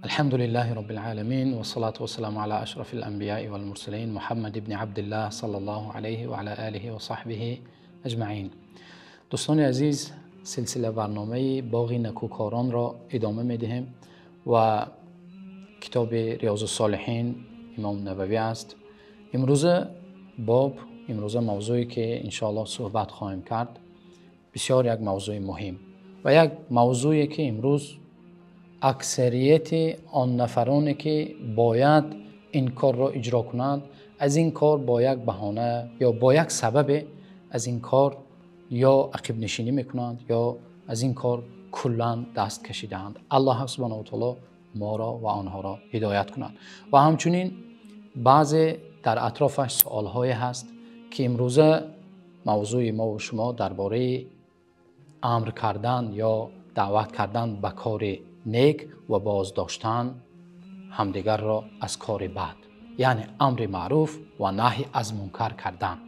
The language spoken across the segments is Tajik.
الحمد لله رب العالمين والصلاة والسلام على أشرف الأنبياء والمرسلين محمد بن عبد الله صلى الله عليه وعلى آله وصحبه أجمعين. Дӯстони азиз, силсила барномаи боғи некӯкоронро идома медиҳем ва китоби Риёз-ус-солиҳин Имом Нававӣ аст. Имрӯза боб, имрӯза мавзӯе ки иншоаллоҳ суҳбат хоҳем кард, бисёр як мавзӯи муҳим ва як мавзӯе ки имрӯз аксарияти он нафароне ки бояд ин корро иҷро кунанд, аз ин кор бо як баҳона ё бо як сабабе аз ин кор ё ақибнишинӣ мекунанд ё аз ин кор куллан даст кашидаанд. Аллоҳ субҳонаҳу ва таъоло моро ва онҳоро ҳидоят кунад. Ва ҳамчунин баъзе дар атрофаш саволҳое ҳаст ки имрӯза мавзӯи мо ва шумо дар бораи амр кардан ё даъват кардан ба кори нек ва боздоштан ҳамдигарро аз кори бад, яъне амри маъруф ва наҳй аз мункар кардан.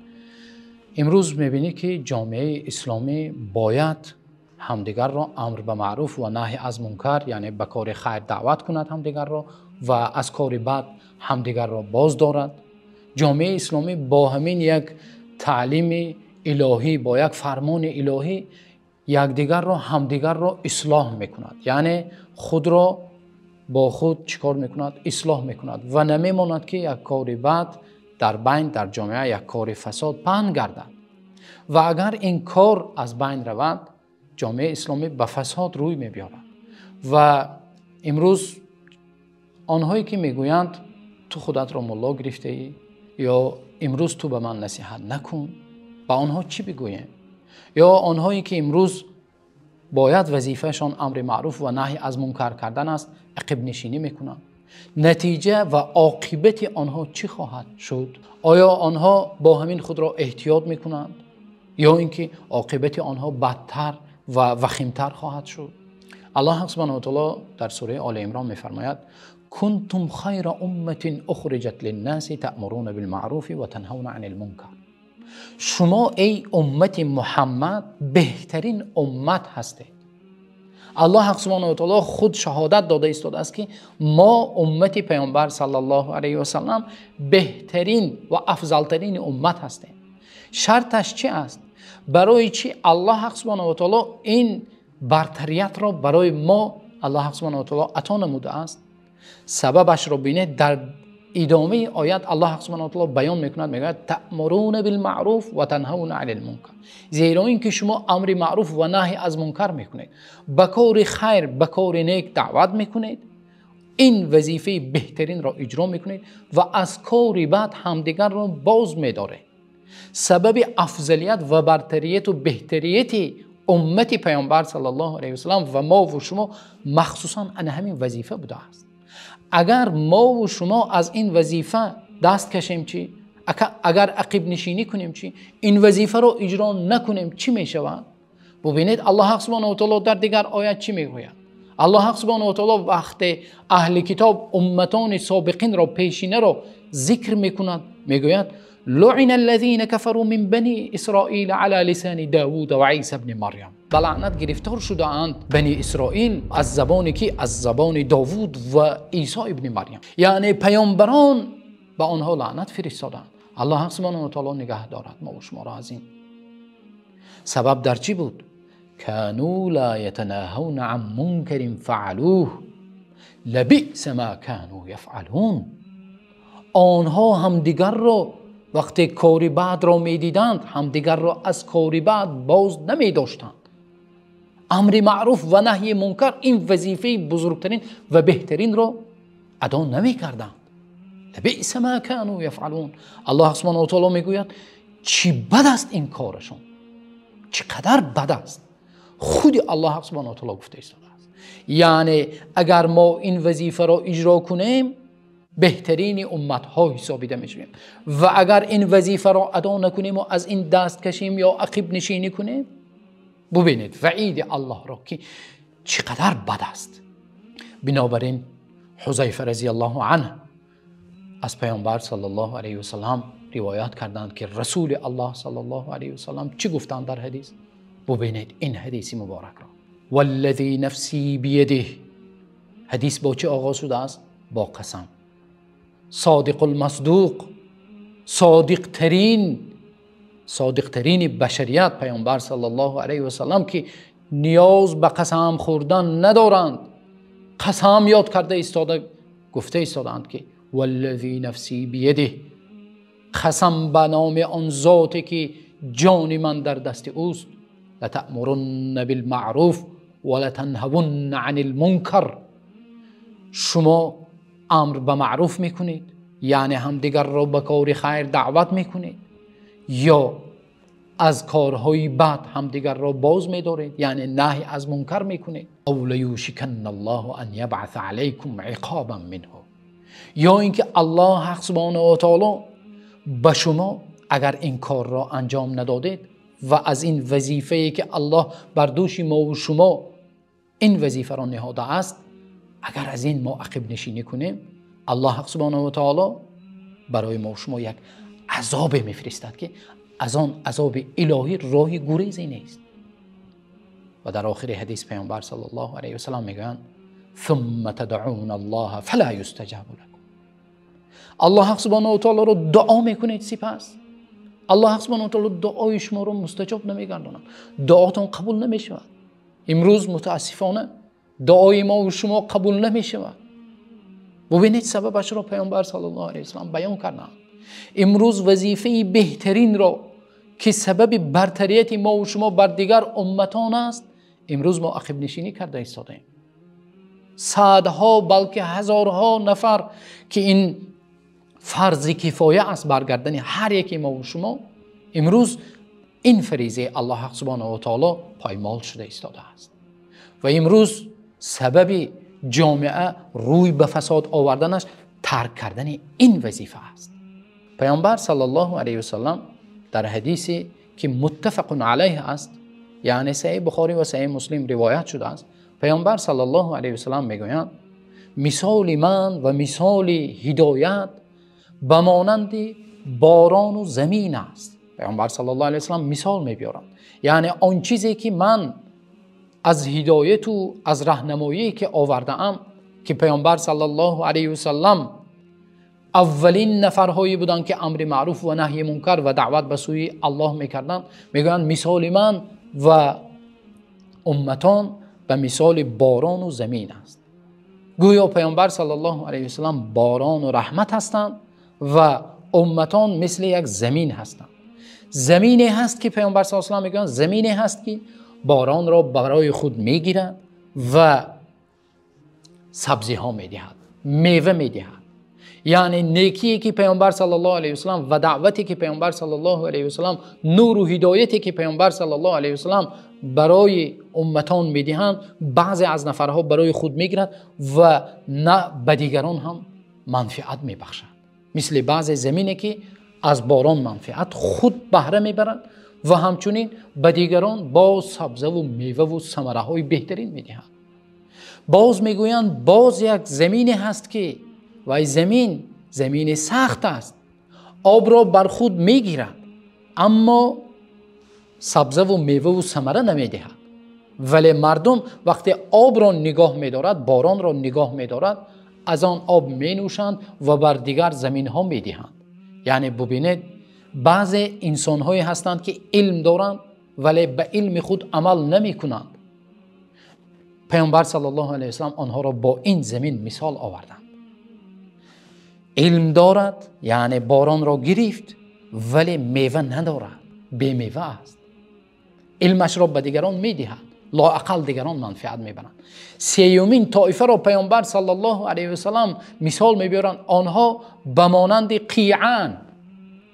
Имрӯз мебинӣ ки ҷомеаи исломӣ бояд ҳамдигарро амр ба маъруф ва наҳй аз мункар, яъне ба кори хайр даъват кунад ҳамдигарро ва аз кори бад ҳамдигарро боз дорад. Ҷомеаи исломӣ бо ҳамин як таълими илоҳӣ, бо як фармони илоҳӣ якдигарро ҳамдигарро ислоҳ мекунад, яъне худро бо худ чикор мекунад? Ислоҳ мекунад ва намемонад ки як кори бад дар байн, дар ҷомеа як кори фасод паҳн гардад. Ва агар ин кор аз байн равад, ҷомеаи исломӣ ба фасод рӯй мебиёрад. Ва имрӯз онҳое ки мегӯянд ту худатро мулло гирифтаӣ ё имрӯз ту ба ман насиҳат накун, ба онҳо чӣ бигӯем? Ё онҳое ки имрӯз бояд вазифаашон амри маъруф ва наҳй аз мункар кардан аст, ақибнишинӣ мекунанд. Натиҷа ва оқибати онҳо чӣ хоҳад шуд? Оё онҳо бо ҳамин худро эҳтиёт мекунанд ё инки оқибати онҳо бадтар ва вахимтар хоҳад шуд? Аллоҳ субҳонаҳу ва таъоло дар сураи Оли Имрон мефармояд: кунтум хайра умматин ухриҷат линнаси таъмуруна билмаъруфи ва танҳавна анил мункар. Шумо эй уммати Муҳаммад беҳтарин уммат ҳастед. Аллоҳ субҳонаҳу ва таъоло худ шаҳодат дода истодааст ки мо уммати паёмбар саллаллоҳу алайҳи васаллам беҳтарин ва афзалтарин уммат ҳастем. Шарташ чӣ аст? Барои чӣ Аллоҳ субҳонаҳу ва таъоло ин бартариятро барои мо Аллоҳ субҳонаҳу ва таъоло ато намудааст? Сабабашро бинед, дар идомаи оят Аллоҳ субҳонаҳу ва таъоло баён мекунад, мегӯяд таъмуруна билмаъруф ва танҳавна анил мункар. Зеро инки шумо амри маъруф ва наҳй аз мункар мекунед, ба кори хайр, ба кори нек даъват мекунед, ин вазифаи беҳтаринро иҷро мекунед ва аз кори бад ҳамдигарро боз медоред. Сабаби афзалият ва бартарият ва беҳтарияти уммати паёмбар саллаллоҳу алайҳи васаллам ва мо ва шумо махсусан ана ҳамин вазифа будааст. Агар мо ва шумо аз ин вазифа даст кашем чӣ? Агар ақибнишинӣ кунем чӣ? Ин вазифаро иҷро накунем чӣ мешавад? Бубинед Аллоҳ субҳонаҳу ва таъоло дар дигар оят чӣ мегӯяд? Аллоҳ субҳонаҳу ва таъоло вақте аҳли китоб умматони собиқинро, пешинаро зикр мекунад, мегӯяд لعن الذين كفروا من بني إسرائيل على لسان داوود وعيسى بن مريم. به لعنت گرفتار شده‌اند بنی اسرائیل از زبان کی؟ از زبان داوود و عیسی ابن مریم. یعنی پیامبران به آنها لعنت فرستادند. الله سبحانه و تعالی نگه دارد ما و شما را از این. سبب در چی بود؟ كانوا لا يتناهون عن منكر فعلوه لبئس ما كانوا يفعلون. آنها همدیگر را وقتی کاری بد را میدیدند، همدیگر را از کاری بد باز نمیداشتند. امر معروف و نهی منکر این وظیفه بزرگترین و بهترین را ادا نمیکردند. لبئس ما كانوا يفعلون. الله سبحانه و تعالی میگوید چی بد است این کارشون، چقدر بد است. خود الله سبحانه و تعالی گفته است. یعنی اگر ما این وظیفه را اجرا کنیم بهترین امت ها حسابیده میشویم و اگر این وظیفه را ادا نکنیم و از این دست کشیم یا عقب نشینی کنیم، ببینید وعید الله را که چقدر بد است. بنابراین حذیفه رضی الله عنه از پیامبر صلی الله علیه و سلم روایت کردند که رسول الله صلی الله علیه و سلم چی گفتند در حدیث؟ ببینید این حدیث مبارک را: والذی نفسی بیده، Ҳадис бо чӣ оғоз шудааст? Бо қасам. Содиқул масдуқ, содиқтарин, содиқтарини башарият Паёмбар саллаллоҳу алайҳи васаллам, ки ниёз ба қасам хӯрдан надоранд, қасам ёд карда истода гуфта истодаанд, ки валлазӣ нафсӣ бийадиҳ, қасам ба номи он зоте ки ҷони ман дар дасти ӯст, латаъмурунна билмаъруф ва латанҳавунна анил мункар. Шумо амр ба маъруф мекунед, яъне ҳамдигарро ба кори хайр даъват мекунед, ё аз корҳои бад ҳамдигарро боз медоред, яъне наҳй аз мункар мекунед. Ав лаюшиканналлоҳу ан ябъаса алайкум иқобан минҳу, ё инки Аллоҳ ҳақ субҳонаҳу ва таъоло ба шумо агар ин корро анҷом надодед ва аз ин вазифае ки Аллоҳ бар дӯши мо ва шумо ин вазифаро ниҳодааст, агар аз ин мо ақибнишинӣ кунем, Аллоҳ ҳақ субҳонаҳу ва таъоло барои мо ва шумо як азобе мефиристад, ки аз он азоби илоҳӣ роҳи гурезе нест. Ва дар охири ҳадис Паёмбар саллаллоҳу алайҳи васаллам мегӯянд: ثم تدعون الله فلا يستجاب لكم. Аллоҳ ҳақ субҳонаҳу ва таъолоро дуо мекунед, сипас Аллоҳ ҳақ субҳонаҳу ва таъоло дуои шуморо мустаҷоб намегардонад, дуотон қабул намешавад. Имрӯз мутаассифона дуои мо ва шумо қабул намешавад. Бубинед, сабабашро Паёмбар саллаллоҳу алайҳи васаллам баён карданд. Имрӯз вазифаи беҳтаринро ки сабаби бартарияти мо ва шумо бар дигар умматон аст, имрӯз мо ақибнишинӣ карда истодаем. Садҳо балки ҳазорҳо нафар ки ин фарзи кифоя аст бар гардани ҳар яки мо ва шумо, имрӯз ин фаризаи Аллоҳ ҳақ субҳонаҳу ва таъоло поймол шуда истодааст. Ва имрӯз сабаби ҷомеа рӯй ба фасод оварданаш тарк кардани ин вазифа аст. Паёмбар саллаллоҳу алайҳи васаллам дар ҳадисе ки муттафақун алайҳ аст, яъне Саҳеҳи Бухорӣ ва Саҳеҳи Муслим ривоят шудааст, Паёмбар саллаллоҳу алайҳи васаллам мегӯянд: мисоли ман ва мисоли ҳидоят ба монанди борон ва замин аст. Паёмбар саллаллоҳу алайҳи васаллам мисол меоранд, яъне он чизе ки ман аз ҳидоят ва аз роҳнамоие ки овардаам, ки Паёмбар саллаллоҳу алайҳи васаллам аввалин нафарҳое буданд ки амри маъруф ва наҳйи мункар ва даъват ба сӯи Аллоҳ мекарданд, мегӯянд мисоли ман ва умматон ба мисоли борон ва замин аст. Гӯё Паёмбар саллаллоҳу алайҳи васаллам борон ва раҳмат ҳастанд ва умматон мисли як замин ҳастанд. Замине ҳаст ки Паёмбар саллаллоҳу алайҳи васаллам мегӯянд замине ҳаст ки боронро барои худ мегирад ва сабзиҳо медиҳад, мева медиҳад. Яъне некие ки Паёмбар саллаллоҳу алайҳи васаллам ва даъвате ки Паёмбар саллаллоҳу алайҳи васаллам, нур ва ҳидояте ки Паёмбар саллаллоҳу алайҳи васаллам барои умматон медиҳанд, баъзе аз нафарҳо барои худ мегирад ва на ба дигарон ҳам манфиат мебахшад. Мисли баъзе замине ки аз борон манфиат худ баҳра мебарад ва ҳамчунин ба дигарон боз сабза ва мева ва самараҳои беҳтарин медиҳад. Боз мегӯянд боз як замине ҳаст ки вай замин замини сахт аст, обро бар худ мегирад, аммо сабза ва мева ва самара намедиҳад. Вале мардум вақте обро нигоҳ медорад, боронро нигоҳ медорад, аз он об менӯшанд ва бар дигар заминҳо медиҳанд. Яъне бубинед, баъзе инсонҳое ҳастанд ки илм доранд, вале ба илми худ амал намекунанд. Паёмбар саллаллоҳу алайҳи васаллам онҳоро бо ин замин мисол оварданд. Илм дорад, яъне боронро гирифт, вале мева надорад, бемева аст. Илмашро ба дигарон медиҳад, лоақал дигарон манфиат мебаранд. Сеюмин тоифаро Паёмбар саллаллоҳу алайҳи васаллам мисол мебаранд. Онҳо ба монанди қиъан,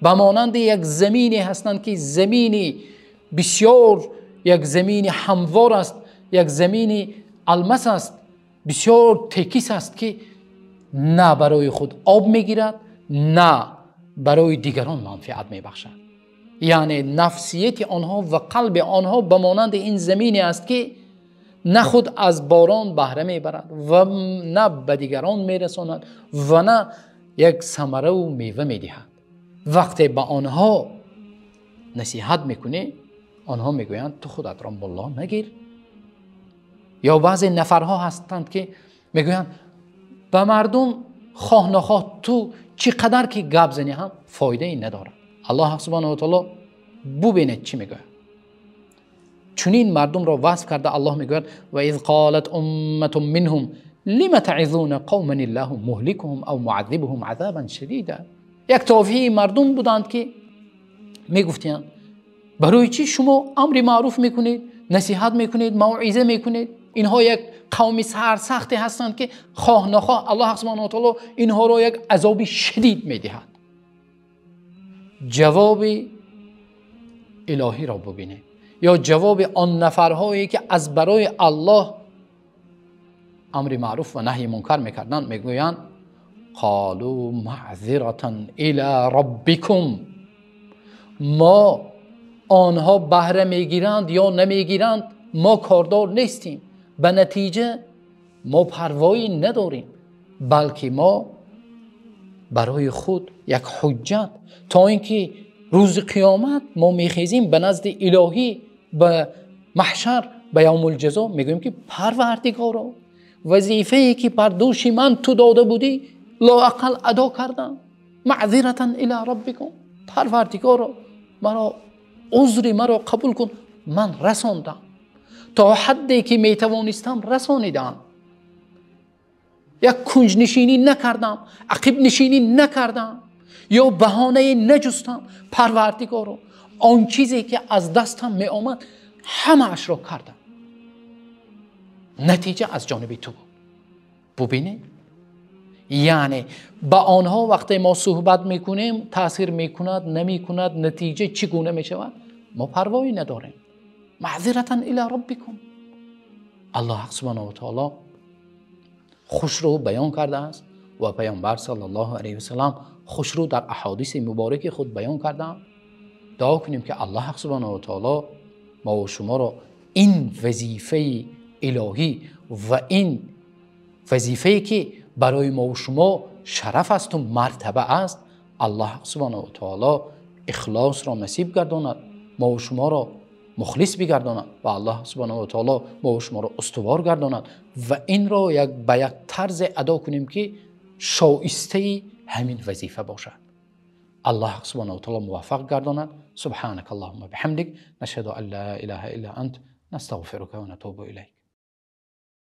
ба монанди як замине ҳастанд ки замини бисёр, як замини ҳамвор аст, як замини алмас аст, бисёр текис аст ки на барои худ об мегирад, на барои дигарон манфиат мебахшад. Яъне нафсияти онҳо ва қалби онҳо ба монанди ин замине аст ки на худ аз борон баҳра мебарад ва на ба дигарон мерасонад ва на як самара ва мева медиҳад. Вақте ба онҳо насиҳат мекунӣ, онҳо мегӯянд ту худатро мулло нагир. Ё баъзе нафарҳо ҳастанд ки Мегӯянд ба мардум хоҳ нахоҳ ту чӣ қадар ки гап занӣ ҳам фоидае надорад. Аллоҳ субҳонаҳу ва таъоло бубинед чӣ мегӯяд. Чунин мардумро васф карда Аллоҳ мегӯяд: ва из қолат умматун минҳум лима таъизуна қавман иллоҳу муҳликуҳум ав муаззибуҳум азобан шадида. Як тоифаи мардум буданд ки мегуфтанд барои чӣ шумо амри маъруф мекунед, насиҳат мекунед, мавъиза мекунед? Инҳо як қавми сарсахте ҳастанд ки хоҳ нахоҳ Аллоҳ субҳонаҳу ва таъоло инҳоро як азоби шадид медиҳад. Ҷавоби илоҳиро бубинед ё ҷавоби он нафарҳое ки аз барои Аллоҳ амри маъруф ва наҳйи мункар мекарданд, мегӯянд: қолу маъзиратан ила роббикум. Мо онҳо баҳра мегиранд ё намегиранд, мо кордор нестем, ба натиҷа мо парвоӣ надорем, балки мо барои худ як ҳуҷҷат то инки рӯзи қиёмат мо мехезем ба назди илоҳӣ, ба маҳшар, ба явмул ҷазо, мегӯем ки Парвардигоро, вазифае ки бар дӯши ман ту дода будӣ лоақал адо кардам. Маъзиратан ила роббикум, Парвардигоро, маро узри маро қабул кун, ман расондам то ҳадде ки метавонистам расонидам, як кунҷнишинӣ накардам, ақибнишинӣ накардам ё баҳонае наҷустам. Парвардигоро, он чизе ки аз дастам меомад ҳамаашро кардам, натиҷа аз ҷониби ту буд. Бубинед, яъне ба онҳо вақте мо суҳбат мекунем таъсир мекунад, намекунад, натиҷа чӣ гуна мешавад, мо парвоӣ надорем. Маъзиратан ила роббикум. Аллоҳ субҳонаҳу ва таъоло хушрӯ баён кардааст ва паёмбар саллаллоҳу алайҳи васаллам хушрӯ дар аҳодиси мубораки худ баён кардаанд. Дуо кунем ки Аллоҳ субҳонаҳу ва таъоло мо ва шуморо ин вазифаи илоҳӣ ва ин вазифае ки барои мо ва шумо шараф аст ва мартаба аст, Аллоҳ субҳонаҳу ва таъоло ихлосро насиб гардонад, мо ва шуморо мухлис бигардонад ва Аллоҳ субҳонаҳу ва таъоло мо ва шуморо устувор гардонад ва инро як ба як тарзе адо кунем ки шоистаи ҳамин вазифа бошад. Аллоҳ субҳонаҳу ва таъоло муваффақ гардонад. Субҳанакаллоҳумма биҳамдик, нашҳаду ан ла илаҳа илла ант, настағфирука ва натубу илайк.